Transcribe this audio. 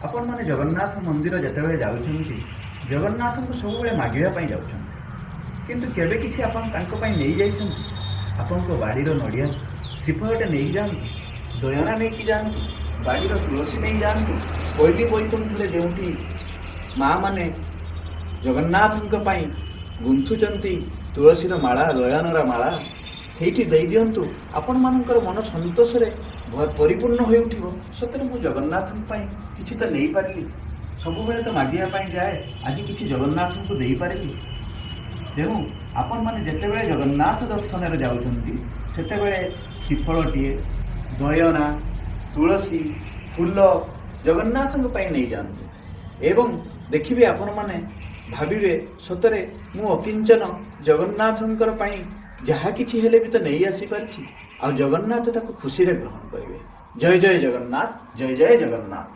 ଆପଣମାନେ ଜଗନ୍ନାଥ ମନ୍ଦିର ଯେତେବେଳେ ଯାଉଛନ୍ତି, ଜଗନ୍ନାଥଙ୍କୁ ସବୁବେଳେ ମାଗିବା ପାଇଁ ଯାଉଛନ୍ତି, କିନ୍ତୁ କେବେ କିଛି ଆପଣ ତାଙ୍କ ପାଇଁ ନେଇଯାଇଛନ୍ତି? ଆପଣଙ୍କ ବାଡ଼ିର ନଡ଼ିଆ ଶ୍ରୀଫଳଟେ ନେଇଯାଆନ୍ତୁ, ଦୟଣା ନେଇକି ଯାଆନ୍ତୁ, ବାଡ଼ିର ତୁଳସୀ ନେଇଯାଆନ୍ତୁ। କୋଇଲି ବୈକୁଣ୍ଠରେ ଯେଉଁଠି ମା ମାନେ ଜଗନ୍ନାଥଙ୍କ ପାଇଁ ଗୁନ୍ଥୁଛନ୍ତି ତୁଳସୀର ମାଳା, ଦୟଣାର ମାଳା, ସେଇଠି ଦେଇଦିଅନ୍ତୁ। ଆପଣମାନଙ୍କର ମନ ସନ୍ତୋଷରେ ପରିପୂର୍ଣ୍ଣ ହୋଇ ଉଠିବ। ସତରେ ମୁଁ ଜଗନ୍ନାଥଙ୍କ ପାଇଁ କିଛି ତ ନେଇପାରିଲି। ସବୁବେଳେ ତ ମାଗିବା ପାଇଁ ଯାଏ, ଆଜି କିଛି ଜଗନ୍ନାଥଙ୍କୁ ଦେଇପାରିଲି। ତେଣୁ ଆପଣମାନେ ଯେତେବେଳେ ଜଗନ୍ନାଥ ଦର୍ଶନରେ ଯାଉଛନ୍ତି, ସେତେବେଳେ ଶ୍ରୀଫଳଟିଏ, ଦୟଣା, ତୁଳସୀ, ଫୁଲ ଜଗନ୍ନାଥଙ୍କ ପାଇଁ ନେଇଯାଆନ୍ତୁ ଏବଂ ଦେଖିବେ ଆପଣମାନେ ଭାବିବେ, ସତରେ ମୁଁ ଅକିଞ୍ଚନ ଜଗନ୍ନାଥଙ୍କର ପାଇଁ ଯାହା କିଛି ହେଲେ ବି ତ ନେଇ ଆସିପାରିଛି। ଆଉ ଜଗନ୍ନାଥ ତାକୁ ଖୁସିରେ ଗ୍ରହଣ କରିବେ। ଜୟ ଜୟ ଜଗନ୍ନାଥ, ଜୟ ଜୟ ଜଗନ୍ନାଥ।